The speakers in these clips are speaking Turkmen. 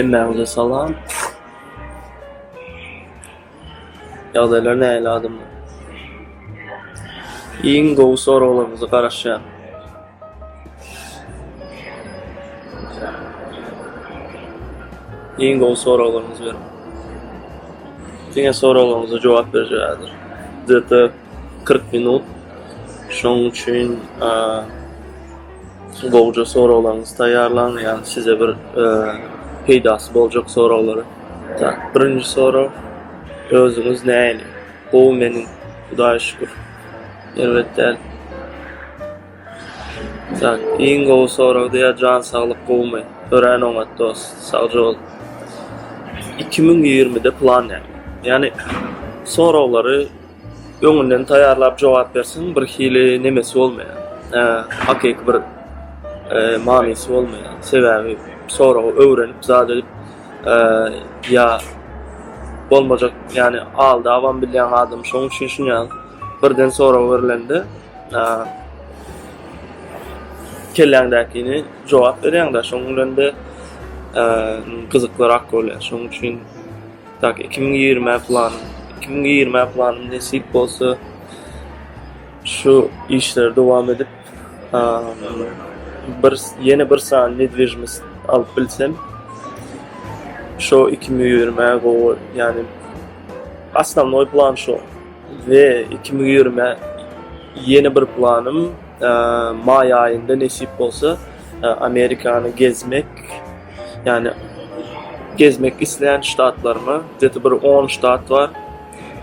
Hemmäňize salam. Ýagdaýlar nähili adamlar? Iň gowy soraglaryňyzy garaşýan. Iň gowy soraglaryňyzy beriň. Diňe soraglaryňyza jogap berjek häzir. Gde-to 40 minut. Şoň üçin gowuja soraglaryňyzy taýýarlaň, ýagny size bir peýdasy boljak soraglary. Tak, birinji sorag, özüňiz nähili? Gowy meniň, Hudaýa şükür. Erbet däl. Tak, iň gowy sorag diýýär, jan saglyk gowumy? Örän oňat dost, sagja bol. 2020-de plan näme? Ýagny soraglary öňünden taýýarlap jogap berseň bir hili nemesi bolmaýar. Hakyky bir manysy bolmaýar. Sebäbi soragy öwrenip zat edip ýa bolmajak ýagny aldabam bilýän adam şoň üçin şunýaly birden sorag berlende kelläňdäkini jogap berýäňdä şoň bilen-de gyzyklyrak bolýar. Şoň üçin Tak 2020 planym. 2020 planym nesip bolsa şu işleri dowam edip bir ýene bir sany nedwižimost alyp bilsem şo 2020 gowy ýagny osnownoý plan şo we 2020 ýene bir planym maý aýynda nesip bolsa Amerikany gezmek Ýagny gezmek isleýän ştatlaryma gde-to bir on ştat bar.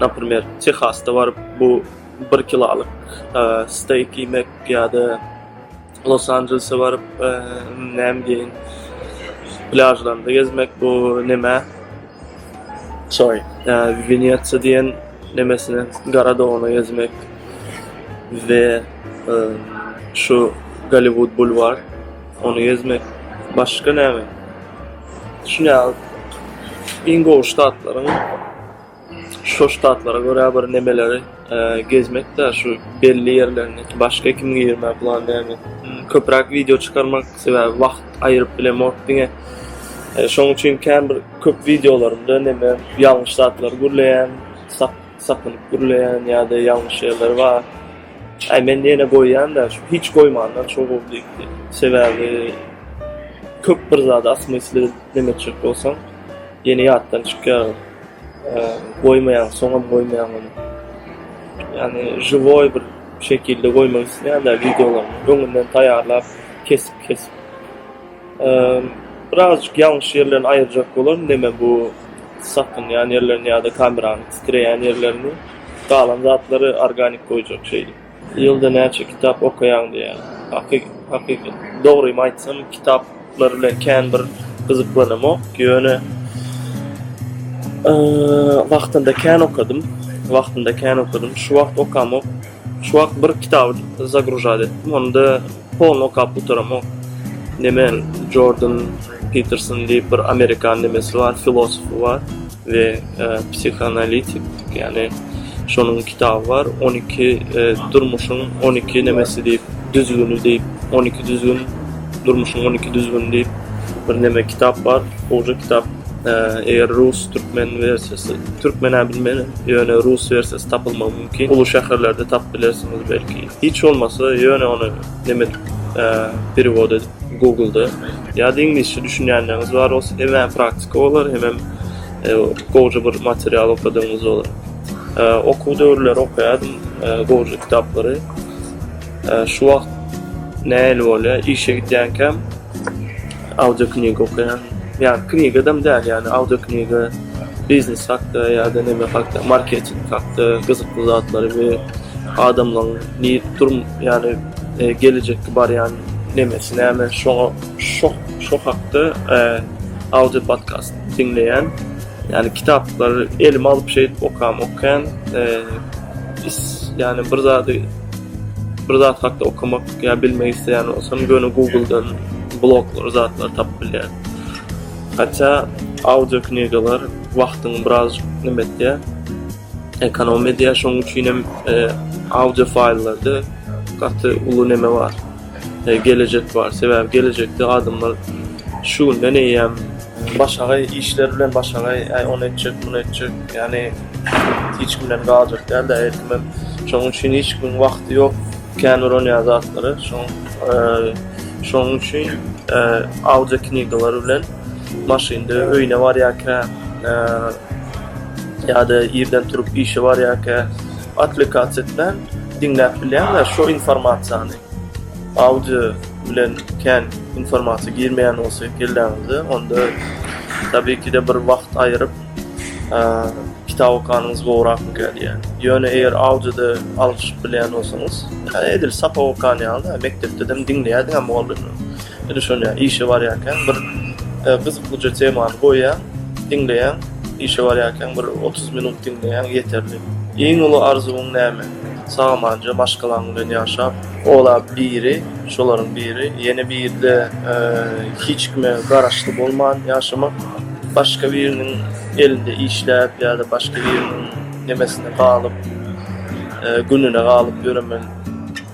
Naprimer, Tehasda baryp bu bir kilolyk steýk iýmek ýa-da Los Anjelese baryp näme diýeýin plýažlarynda gezmek bu neme sorry Wenesiýa diýen nemesine gorodogyna gezmek we şu Golliwud bulwar. Ony gezmek. Başga näme? Şuny ýaly iň gowy ştatlaryň şo ştatlara görä bir nemeleri gezmek-de şu belli ýerlerini. Başga 2020 plan näme? Köpräk wideo çykarmak, sebäbi wagt aýyryp bilemok diňe. Şoň üçin kän bir köp wideolarymda neme ýalňyş zatlary gürleýän, sakynyp gürleýän ýa-da ýalňyş ýerleri bar. Aý men ýene goýýan-da, şu hiç goýmandan şo gowy diýipdi. Sebäbi köp bir zady osmyslyt edip neme etjek bolsaň, ýene ýatdan çykýar. Goýmaýaň, soňam goýmaýaň ony. Ýagny žiwoý bir şekilde goýmak isleýän-de wideolarymy öňünden taýýarlap, kesip-kesip. Birazjyk ýalňyş ýerlerini aýyrjak bolaryn, neme bu sakynýan ýerlerini ýa-da kameranyň titreýän ýerlerini. Galan zatlary organik goýjak şeýdip. Ýylda näçe kitap okaýaň diýýär. Hakykat dogrymy aýtsam kitaplar bilen kän bir gyzyklanamok. Ýöne wagtynda kän okadym. Wagtynda kän okadym. Şu wagt okamok. Şu wagt bir kitaby zagrujat etdim. Onda polny okap gutaramok. Neme Jordan Peterson diýip bir amerikan nemesi bar, filosofy bar. We psihoanalitik, ýagny şonuň kitaby bar, 12 durmuşyň 12 nemesi diýip, düzgüni diýip, 12 düzgün, durmuşyň 12 düzgüni diýip bir neme kitap bar, gowja kitap. Eger rus, türkmen wersiýasy, türkmen-ä bilmen, ýöne rus wersiýasy tapylmagy mümkin. Uly şäherlerde tapyp bilersiňiz belki. Hiç bolmasa, ýöne ony neme edip, perewod edip Google-da ýa-da iňlisçe düşünýänleriňiz bar bolsa, hemem praktika bolar, hemem gowja bir material okadygyňyz bolar. Okuw döwürleri okaýardym gowja kitaplary. Şu wagt nähili bolýar, işe gidýänkäm audiokniga okaýan. Ýagny knigadam däl, ýagny audiokniga biznes hakda ýa-da neme hakda, marketing hakda gyzykly zatlary we adamlaryň durum, ýagny gelejekki barýan. nemesi näme şoňa şo şo hakda audio podkast diňleýän. Ýani kitaplary elime alyp şeýdip okam okän is ýani bir zady bir zat hakda okamak ýa bilmek isleýän bolsam göni Google-dan bloglar zatlar tapyp bilýän. Hatda audio knigalar wagtyňy biraz neme etýär ekonom edýär şonuň üçin hem audio faýllarda gaty uly neme bar gelejek bar sebäbi gelejekde adamlar şu günden eýýäm başagaý işler bilen başagaý äý ony etjek muny etjek ýagny hiç kimden galjak däl-de her kimem şonuň üçin hiç kimiň wagty ýok kän bir onýan zatlara şoň şonuň üçin audio knigalar bilen maşynda öýüne barýarka ýa-da irden turup işe barýarka otwlekasiýa etmän diňläp bilýäň-de şo informasiýany. Audio bilen kän informasiýa girmeýän bolsa kelläňize, onda tabii ki-de bir wagt aýyryp kitap okanyňyz gowrakmyka diýýän. Ýöne eger audioda alşyp bilýän bolsaňyz, edil sapak okan ýaly-da, mekdepde-dem diňleýärdiň-ä mugallymdan. Edil şol ýaly işe barýarkaň bir gyzyklyja temany goýýaň, diňleýäň, işe barýarkaň bir 30 minut diňleýäň ýeterli. Iň uly arzuwyň näme? Sag-amanja maşgalaň bilen ýaşap, ola biri, şolaryň biri, ýene biri-de hiç kime garaşly bolman ýaşamak, başga biriniň elinde işläp ýa-da başga biriniň nemesine galyp, gününe galyp ýöremen.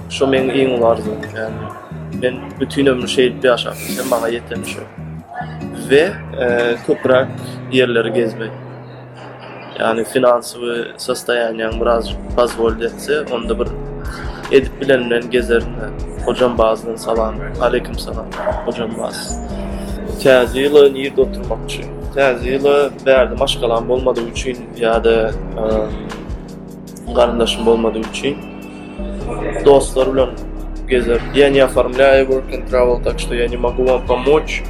Şo meň iň uly arzuwym. Ýagny men bütin ömür şeýdip ýaşap bilsem maňa ýeteni şo. We köpräk ýerleri gezmek. Ýagny finansowy sostoýaniýaň biraz pozwolit etse onda bir edip bilenimden gezerin. Hojambazdan salam. Aleýkum salam Hojambaz. Täze ýyla nirde oturmakçy? Täze ýyla bärde maşgalam bolmadygy üçin ýa-da Garyndaşym bolmadygy üçin dostlar bilen gezer. Я не оформляю work and travel, так что я не могу вам помочь.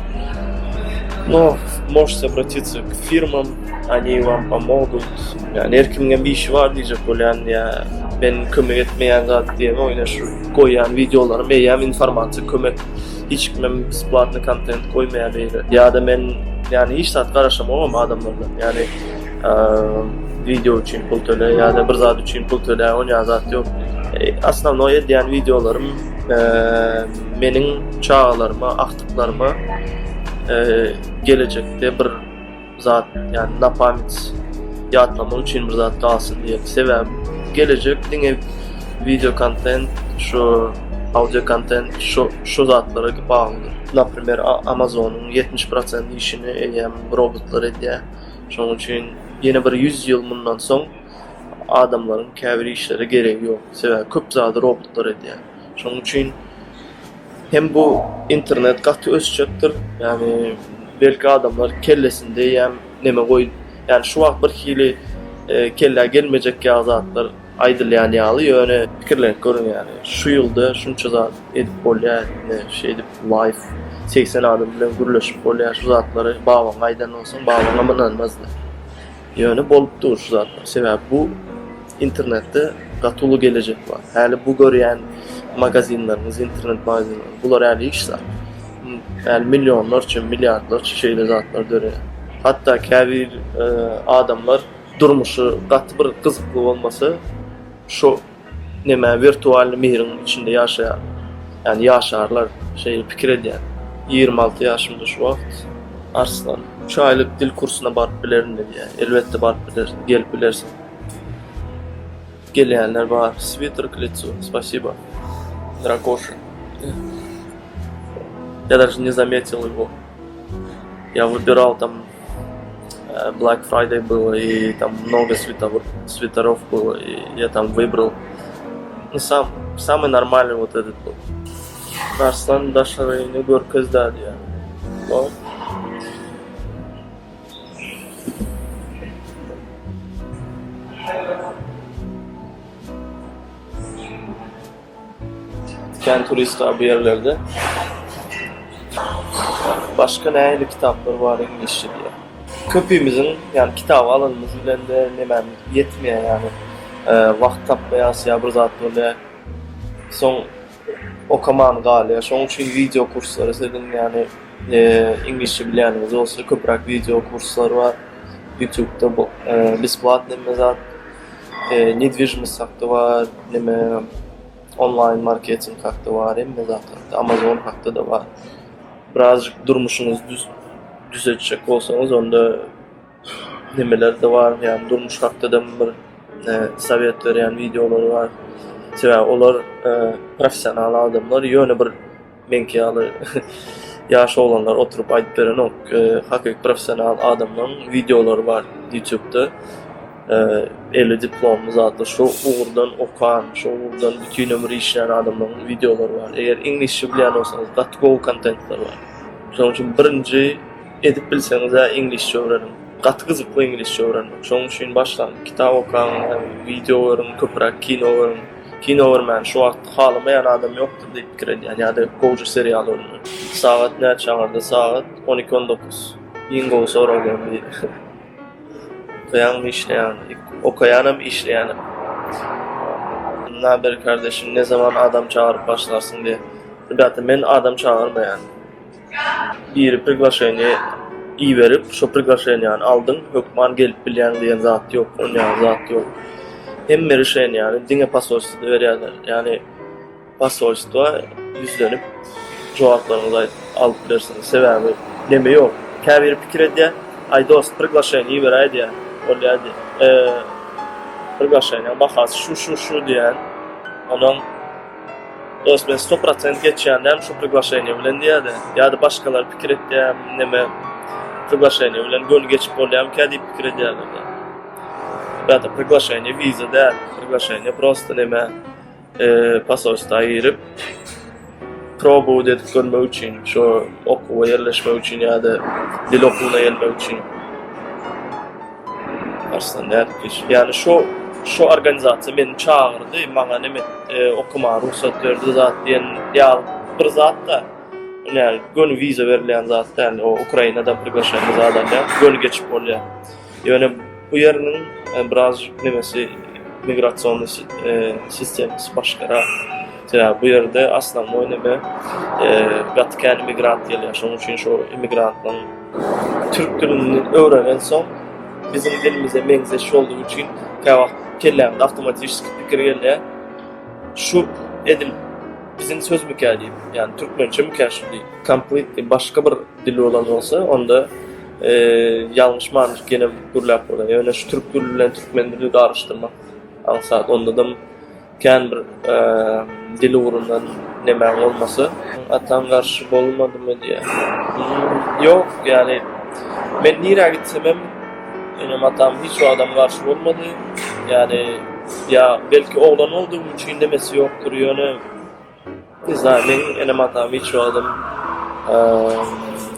Но можете обратиться к firmam, они вам pomogут. Ýani her kimiňem işi bar diýjek bolýan ýa men kömek etmeýän zat diýemok. Ine şu goýýan wideolarym eýýäm informasiýa kömek. Hiç kimem besplatny kontent goýmaýar beýle. Ýa-da men ýani hiç zat garaşamogam adamlardan. Ýani Wideo üçin pul töle ýa-da bir zat üçin pul töle, onýa zat ýok. Osnownoý edýän wideolarym meniň çagalaryma, agtyklaryma gelejekde bir zat, ýagny na pamyt ýatlamak üçin bir zat galsyn diýip. Sebäbi gelejek diňe wideo kontent, şu audio kontent şu şu zatlara baglydyr. Naprimer, Amazonyň 70% işini eýýäm robotlar edýär. Şonuň üçin ýene bir ýüz ýyl mundan soň adamlaryň käbir işlere geregi ýok. Sebäbi köp zady robotlar edýär. Şonuň üçin hem bu internet gaty ösjekdir. Ýagny belki adamlar kellesinde eýýäm neme goý, ýagny şu wagt bir hili kellä gelmejek ýaly zatlar Aýdylýan ýaly ýöne pikirlenip görüň ýaly şu ýylda şunça zat edip bolýar ine şeýdip live 80 adam bilen gürleşip bolýar şu zatlary babaňa aýdan bolsaň babaňam ynanmazdy ýöne bolup dur şu zatlar sebäbi bu internetde gaty uly gelejek bar häli bu görýän magazinleriňiz internet magazinleriňiz bular häli hiç zat häli millionlarça milliardlarça şeýle zatlar döreýär hatda käbir adamlar Durmuşy gaty bir gyzykly bolmasa şo neme wirtualny miriň içinde ýaşaýar. Ýani ýaşarlar şeýle pikir edýän. 26 ýaşymda şu wagt. Arslan. Üç aýlyk dil kursuna baryp bilerinmi diýýär. Elbetde baryp bilersiň, gelip bilersiň. Gelýänler bar. Switer k licu. Spasibo. Drakoşa. Я даже не заметил его. Я выбирал там Black Friday было, и там много свитеров было, и я там выбрал. Ну, сам, самый нормальный вот этот был. Arslan daşaryny görkez dä diýýär. Bor. Kän turist bar bu ýerlerde. Başga nähili kitaplar bar iňlisçe diýýär. Köpimiziň ýagny kitaby alanymyz bilen-de nemämiz ýetmeýär ýagny wagt tapmaýas ýa bir zat bolýar. Soň. Okaman galýar. Şonuň üçin wideo kurslary siziň ýagny iňlisçe bilýäniňiz bolsa köpräk wideo kurslar bar. Ýutubda bu besplatnyý hemme zat. Nedwižimost hakda bar, neme onlaýn marketing hakda bar, hemme zat hakda, Amazon hakda-da bar. Birazjyk durmuşyňyzy düzetjek bolsaňyz onda nemeler-de bar, ýagny durmuş hakda-da bir sowet berýän wideolar bar. Sebäbi olar professional adamlar, ýöne bir meňki ýaly ýaş oglanlar oturyp aýdyp berenok. Hakyky professional adamlaryň wideolary bar ýutubda. Eli diplomly zatlar, şu ugurdan okan, şu ugurdan bütin ömür işlän adamlaryň wideolary bar. Eger iňlisçe bilýän bolsaňyz gaty gowy kontentler bar. Şonuň üçin birinji edip bilseňiz-ä iňlisçe öwreniň. Gaty gyzykly iňlisçe öwrenmek. Şonuň üçin başlaň, kitap okaň, wideo görüň, köpräk kino görüň. Kino görmäni şu wagt halamaýan adam ýokdur diýip pikir edýän ýa-da gowja serial görmän. Sagat näçe aňyrda? Sagat 12 19. Iň gowy soraglaryň biri. Okaýaňmy işleýäňmi? Okaýanam işleýänem. Naber kardeşim ne zaman adam çagyryp başlarsyň diýe. Rебята men adam çagyrmaýan. Biri priglaşeniýe iberip şo priglaşeniýany aldyň hökman gelip bilýäň diýen zat ýok onýaly zat ýok. Hemme rişeniýany diňe posolstwoda berýärler. Ýagny Posolstwa ýüzlenip jogaplaryňyzy alyp bilersiňiz. Sebäbi neme ýok. Käbiri pikir edýär, aý dost priglaşeniýe iberäý diýýär. Bolýar diýýär. Priglaşeniýaň bahasy şu şu şu diýýän. Onuň dost men sto prosent geçýän däl şu priglaşeniýe bilen diýýär-de. Ýa-da başgalar pikir etýär, neme priglaşeniýe bilen göni geçip bolýarmyka diýip pikir edýärler. Ýa-da priglaşeniýe wiza däl. Priglaşeniýe prosta neme Posolstwa girip, probowat edip görmek üçin, şo okuwa ýerleşmek üçin ýa-da dil okuwyna gelmek üçin. Arslan nädip geç? Ýagny şo şo organizasiýa meni çagyrdy, maňa neme okamaga rugsat berdi zat diýen ýaly bir zat-da. Ine, göni wiza berilýän zat däl. O Ukrainada priglaşeniýe zat alýar, göni geçip bolýar. Ýöne bu ýeriniň birazjyk nemesi migrasionnyý sistemasy başgarak. Sebäbi bu ýerde osnownoý neme gaty kän immigrant gelýär. Şonuň üçin şo immigrantlaryň türk dilini öwrenensoň biziň dilimize meňzeş boldugy üçin käwagt kelläňde awtomatiçeski pikir gelýär. Şu edil biziň sözmükä diýip, ýagny türkmençemikä şu diýip. Completely başga bir dil bolan bolsa onda Ýalňyşmanjyk ýene gürläp bolar. Ýöne şu türk dili bilen türkmen dilini garyşdyrmak aňsat. Ondadam kän bir dil ugrundan nemäň bolmasa. Ataň garşy bolmadymy diýýär. Ýok, ýagny men nirä gitsemem enem atam hiç wagtam garşy bolmady. Ýagny ýa belki oglan boldugym üçin demesi ýokdur, ýöne Ne znaýu, meň enem-atam hiç wagtam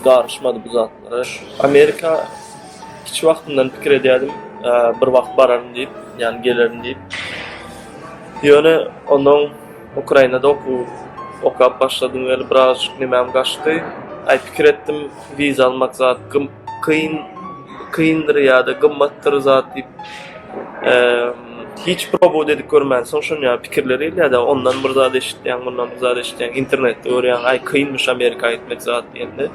garyşmady bu zatlara. Amerika kiçi wagtymdan pikir edýärdim, bir wagt bararyn diýip, ýagny gelerin diýip. Ýöne ondan Ukrainada okuw okap başladym weli birazajyk nemäm gaçdy. Aý pikir etdim, wiza almak zat kyn kyndyr ýa-da gymmatdyr zat diýip. Hiç probowat edip görmänsoň şon ýaly pikirler gelýär-de, ondan bir zat eşitýäň, mundan bir zat eşitýäň, internetde görýäň, aý kynmyş Amerika gitmek zat diýende.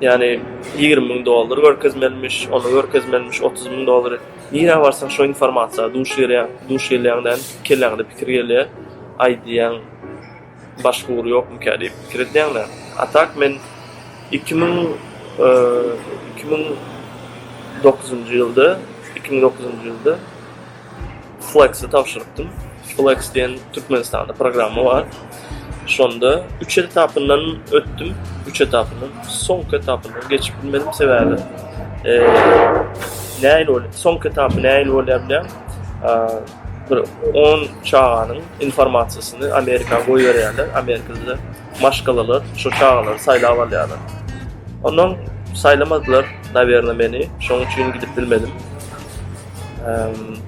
Ýagny 20 müň dollar görkezmelimiş, ony görkezmelimiş, 30 müň dollar. Nirä barsaň şo informasiýa duş gelýäň, duş gelýäňden kelläňde pikir gelýär. Aý diýýäň, başga ugur ýokmyka diýip pikir edýäň-de. A tak men 2000 2009-njy ýylda, 2009-njy ýylda Flex-i tabşyrypdym. Flex diýen Türkmenistanda programma bar. Şonda üç etapyndan ötdüm, üç etapyndan. Soňky etapyndan geçip bilmedim sebäbi nähili bolýar, soňky etapy nähili bolýar bilýäňmi? Bir on çaganyň informasiýasyny Amerika goýberýärler. Amerikada maşgalalar şo çagalary saýlap alýarlar. Ondan saýlamadylar, nawerno meni. Şonuň üçin gidip bilmedim.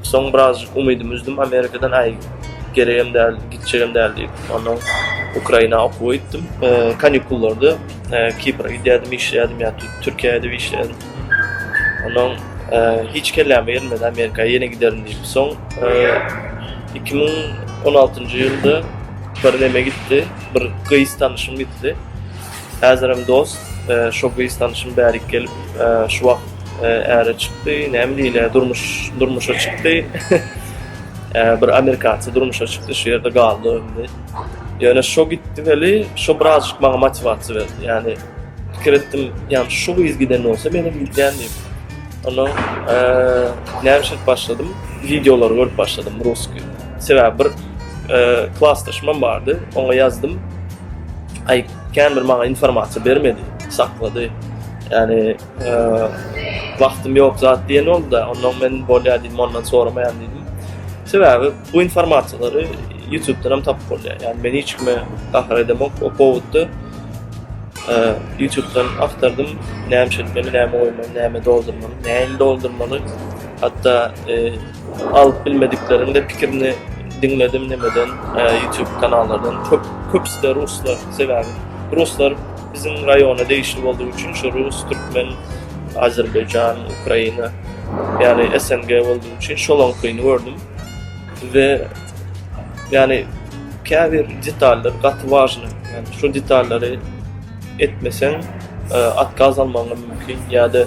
Soň birazjyk umydymy üzdüm Amerikadan, aý geregem däl, gitjegem däl diýip. Ondan Ukraina okuwa gitdim. Kanikullarda Kipre gidýärdim, işleýärdim ýa Türkiýä gidip işleýärdim. Ondan hiç kelläme gelmedi Amerika ýene giderin diýip. Soň 2016-njy ýylda. Bir neme gitdi, bir gyz tanyşym gitdi. Häzirem dost, şo gyz tanyşym bärik gelip, şu wagt äre çykdy, näme diýilýär, durmuş, durmuşa çykdy. Bir amerikança durmuşa çykdy, şu ýerde galdy indi. Ýöne şo gitdi weli, şo birazjyk maňa motiwasiýa berdi. Ýagny pikir etdim, ýagny şu gyz giden bolsa menem gidýän diýip. Ondan näme işledip başladym? Wideolary görüp başladym ruski. Sebäbi bir klasdaşymam bardy, oňa ýazdym. Aý, kän bir maňa informasiýa bermedi, saklady. Ýagny wagtym ýok zat diýen boldy-da, ondan men bolýar diýdim, ondan soramaýan diýdim. Sebäbi bu informasiýalary YouTube-dan hem tapyp bolýar. Ýagny men hiç kime gahar edemok o powodda. YouTube-dan agtardym, näme iş etmeli, näme goýmaly, näme doldurmaly, nähili doldurmaly. Hatda alyp bilmedikleriň-de pikirini diňledim nemeden, YouTube kanallardan. Köp, köpüsi-de ruslar, sebäbi ruslar biziň raýona degişli boldugy üçin şu rus, türkmen, azerbaýjan, ukraina, ýagny SNG boldugy üçin şolaňkyny gördüm we ýagny käbir detallar gaty wažny, ýagny şu detallary etmeseň otkaz almagyňam mümkin ýa-da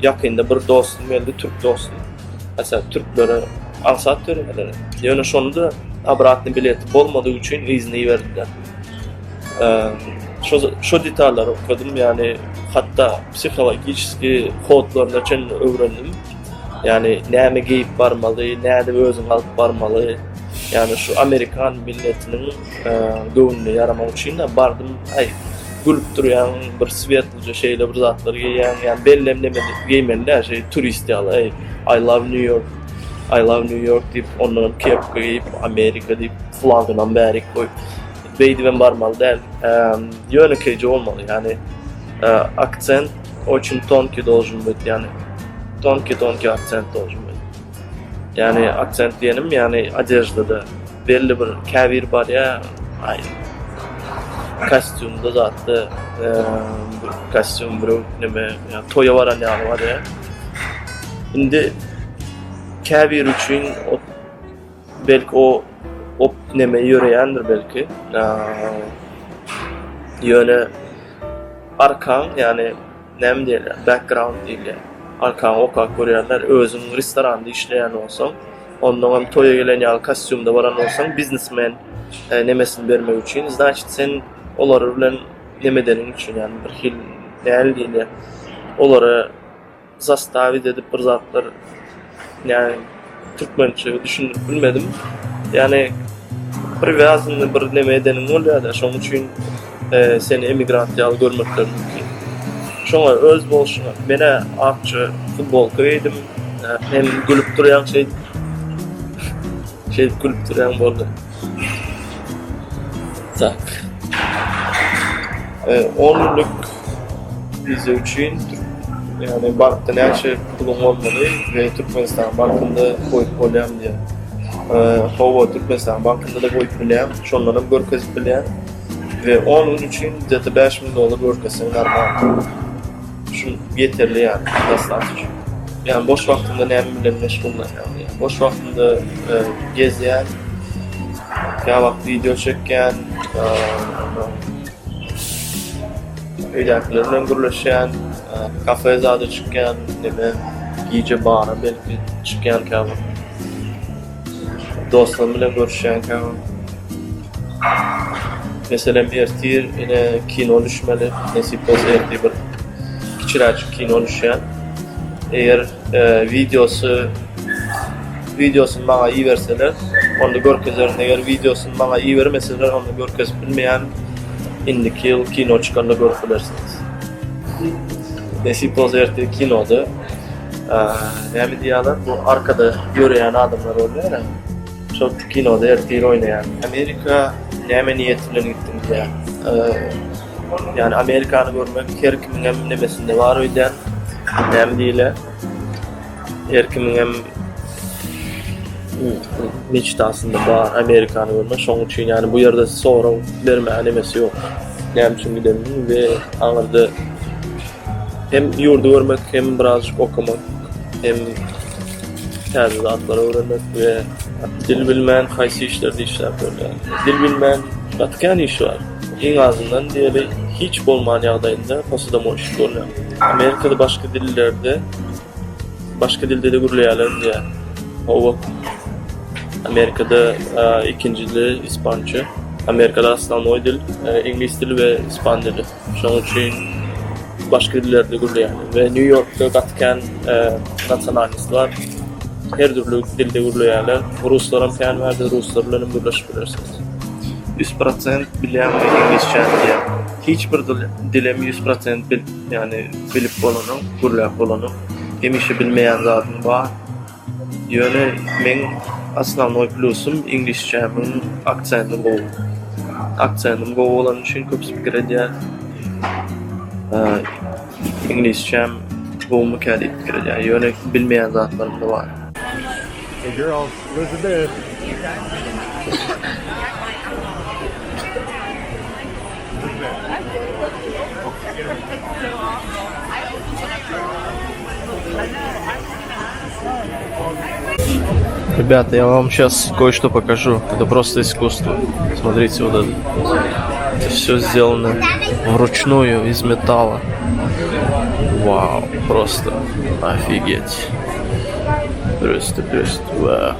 ýakynda bir dostum geldi, türk dostum. Mesela türklere aňsat berýärler. Ýöne şonda obratny bileti bolmadygy üçin yzyna iberdiler. Şo şo detallary okadym, ýagny hatda psihologiçeskiý kodlaryna çenli öwrendim. Ýagny näme geýip barmaly, nädip özüňi alyp barmaly. Ýagny şu amerikan milletiniň göwnüne ýaramak üçin-de bardym, aý, gülüp durýaň, bir swetlije şeýle bir zatlar geýýäň, ýagny bellem neme geýmeli däl, şeý turist ýaly, aý, I love New York, I love New York diýip, ondanam kepka geýip, Amerika diýip, flagynam bärik goýup, beýdibem barmaly däl. Ýönekeýje bolmaly, ýagny aksent oçin tonkiý dolžun byt, ýagny tonkiý-tonkiý aksent dolžun byt. Ýagny aksent diýenim, ýagny odeždada belli bir käbir barýa, aý kostýumda zatda bir kostýum bir neme ýa toýa baran ýaly barýa. Indi käbir üçin o belki o o neme ýöreýändir belki. Ýöne arkaň ýagny näme diýilýär, background diýilýär. Arkaňy okap görýärler. Özüň restoranda işleýän bolsaň, onnoňam toýa gelen ýaly kostýumda baran bolsaň, biznesmen nemesini bermek üçin, znaçit sen olar bilen neme edeniň üçin, ýagny bir hil nähili diýilýär, olara Zastawit edip bir zatlar ýagny türkmençe düşündirip bilmedim. Ýagny priwýaznyny bir neme edeniň bolýada şoň üçin seni emigrant ýaly görmekleri mümkin. Şoňa öz bolşuňa menä akja futbolka geýdim. Hem gülüp durýaň şeýdip. Şeýdip gülüp durýaň boldy. Tak. 10 günlük wiza üçin ýagny bankda näçe puluň bolmaly we Türkmenistan bankynda goýup bolýarmy diýýär. Hawa, Türkmenistan bankynda-da goýup bilýän, şondan hem görkezip bilýän we 10 gün üçin gde-to 5000 dollar görkezseň normal. Şu ýeterli ýaly, dostatoçno. Ýagny boş wagtyňda näme bilen meşgullanýaň diýýär. Boş wagtymda gezýän, käwagt wideo çekýän, ondan öýdäkiler bilen gürleşýän, kafe zada çykýan, neme gije bara belki çykýan käwagt. Dostlarym bilen görüşýän käwagt. Meselem ertir ine kino düşmeli. Nesip bolsa ertir bir kiçiräjik kino düşýän. Eger wideosy wideosyny maňa iberseler, onda görkezerin. Eger wideosyny maňa ibermeseler, onda görkezip bilmeýän. Indiki ýyl kino çykanda görüp bilersiňiz. Nesip bolsa ertir kinoda. Näme diýýärler, bu arkada ýöreýän adamlar bolýar-a. Şol kinoda ertir oýnaýan. Amerika näme niýet bilen gitdiň diýýär. Ýagny Amerikany görmek her kimiňem nemesinde bar öýdýän. Näme diýilýär? Her kimiňem meçtasynda bar Amerikany görmek. Şonuň üçin ýagny bu ýerde sorag bermäge nemesi ýok. Näme üçin gidenini we aňyrda Hem ýurdy görmek, hem birazjyk okamak, hem täze zatlar öwrenmek we. Dil bilmän haýsy işlerde işläp bolýar? Dil bilmän gaty kän iş bar. Iň azyndan diýeli hiç bolman ýagdaýynda posudamoýşik bolýar. Amerikada başga dillerde başga dilde-de gürleýärler diýýär. Hawa. Amerikada ikinji dili ispança. Amerikada osnownoý dil iňlis dili we ispan dili. Şonuň üçin başga dillerde gürleýärler we Nýu Ýorkda gaty kän nasionalist bar. Her dürli dilde gürleýärler. Ruslaram kän bardy, ruslar bilen hem gürleşip bilersiňiz. 100% bilýäňmi iňlisçäni diýýär. Hiç bir dilem 100% bil, ýagny bilip bolanyň, gürläp bolanyň. Hemişe bilmeýän zadyň bar. Ýöne meň osnownoý plusum iňlisçämiň aksendi gowy. Aksendim gowy bolany üçin köpüsi pikir edýär. Iňlisçäm gowumyka diýip pikir edýär. Ýöne bilmeýän zatlarym-da bar. Hey girls, Elizabeth. Ребята, я вам сейчас кое-что покажу. Это просто искусство. Смотрите, вот это. Это все сделано вручную из металла. Вау, просто офигеть. Просто, просто, вау.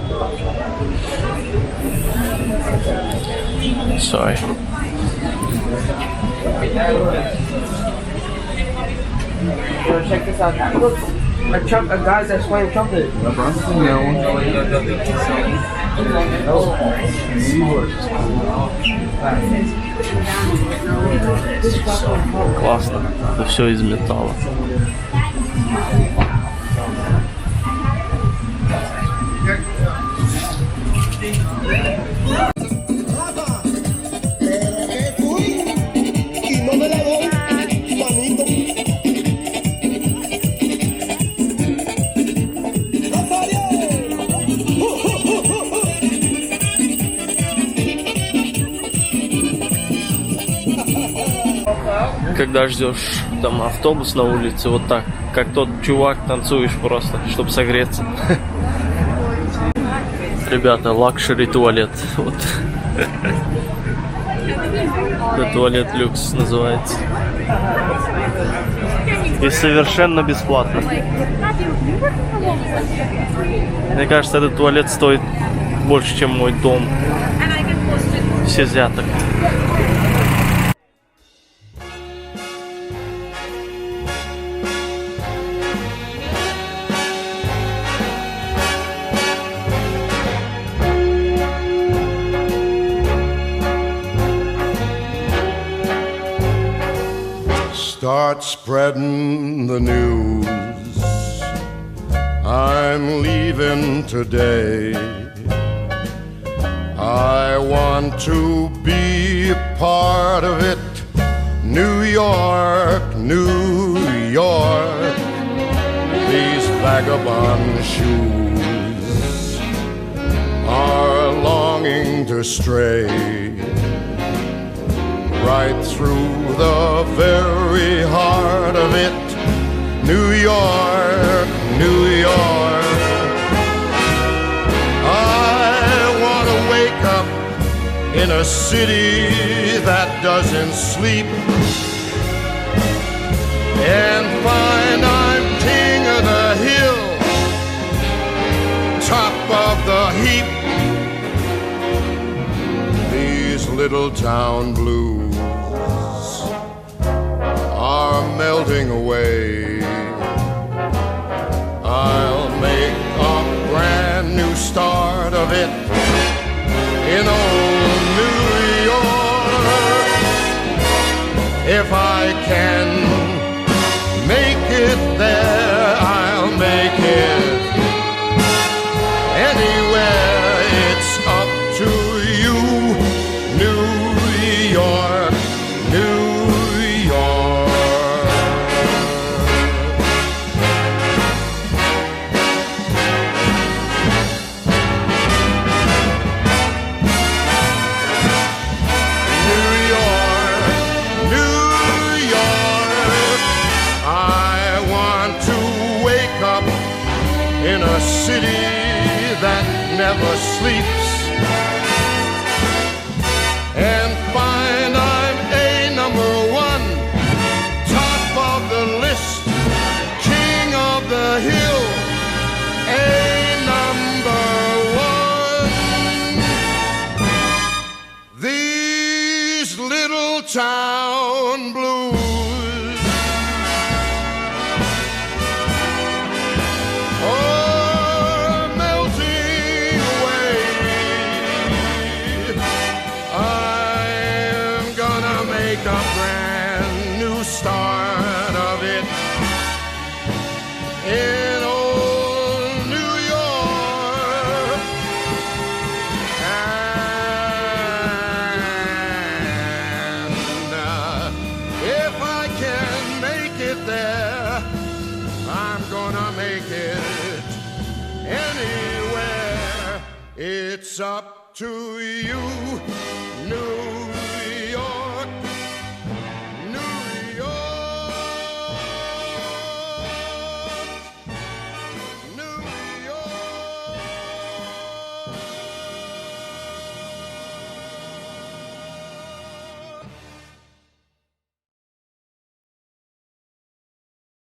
Sorry. Yo, check this out. Look, a trump, a guy that's playing trumpet. Классно. Это все из металла. Y no me la doy, manito. ¡Rosario! ¡Uh, uh, uh, uh, uh! Когда ждешь там автобус на улице, вот так, как тот чувак, танцуешь просто, чтобы согреться. Ребята, luxury туалет. Вот. Это туалет люкс называется. И совершенно бесплатно. Мне кажется, этот туалет стоит больше, чем мой дом. Все взяток. Start spreading the news. I'm leaving today. I want to be a part of it. New York, New York. These vagabond shoes are longing to stray right through the very heart of it. New York, New York. I want to wake up in a city that doesn't sleep and find I'm king of the hill, top of the heap. These little town blues are melting away. I'll make a brand new start of it in old New York. If I can make it there, I'll make it anywhere. It's up to you, New York, New York. New York, New York. I want to wake up in a city that never sleeps and find I'm a number one, top of the list, king of the hill, a number one. These little town blues are melting away. I'm gonna make a brand new start of it in old New York. And if I can make it there, I'm gonna make it anywhere. It's up to you, New.